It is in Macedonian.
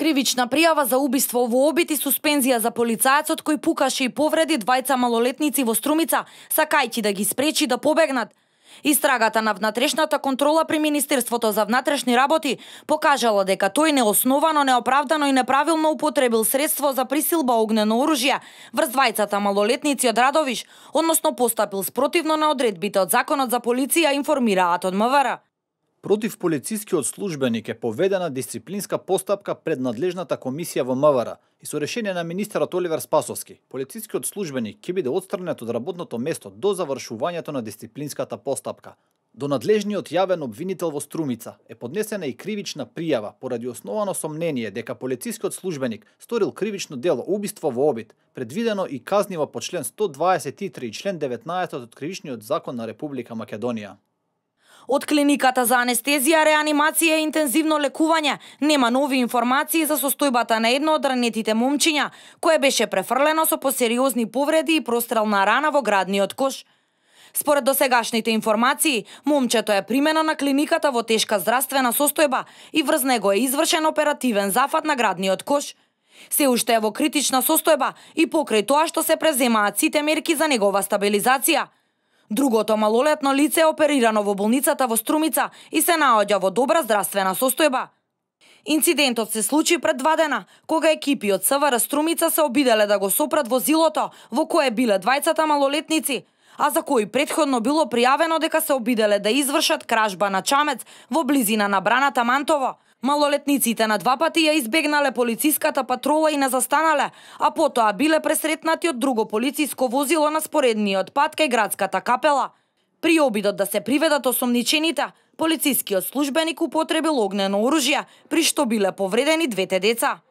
Кривична пријава за убиство во обид и суспензија за полицајецот кој пукаше и повреди двајца малолетници во Струмица, сакајќи да ги спречи да побегнат. Истрагата на внатрешната контрола при Министерството за внатрешни работи покажала дека тој неосновано, неоправдано и неправилно употребил средство за присилба огнено оружје врз двајцата малолетници од Радовиш, односно постапил спротивно на одредбите од Законот за полиција, информираат од МВР. Против полицискиот службеник е поведена дисциплинска постапка пред надлежната комисија во МВР и со решение на министерот Оливер Спасовски, полицискиот службеник ќе биде отстранет од работното место до завршувањето на дисциплинската постапка. До надлежниот јавен обвинител во Струмица е поднесена и кривична пријава поради основано сомнение дека полицискиот службеник сторил кривично дело убиство во обид, предвидено и казниво по член 123 и член 19 од Кривичниот закон на Република Македонија. Од клиниката за анестезија, реанимација и интензивно лекување нема нови информации за состојбата на едно од ранетите момчиња, кое беше префрлено со посериозни повреди и прострелна рана во градниот кош. Според досегашните информации, момчето е примено на клиниката во тешка здравствена состојба и врз него е извршен оперативен зафат на градниот кош. Се уште е во критична состојба и покрај тоа што се преземаат сите мерки за негова стабилизација. Другото малолетно лице е оперирано во болницата во Струмица и се наоѓа во добра здравствена состојба. Инцидентот се случи пред 2 дена, кога екипи од СВР Струмица се обиделе да го сопрат возилото во кое биле двајцата малолетници, а за кои претходно било пријавено дека се обиделе да извршат кражба на чамец во близина на браната Мантово. Малолетниците на 2 пати ја избегнале полициската патрола и не застанале, а потоа биле пресретнати од друго полициско возило на споредниот пат кај градската капела. При обидот да се приведат осомничените, полицискиот службеник употребил огнено оружје, при што биле повредени 2 деца.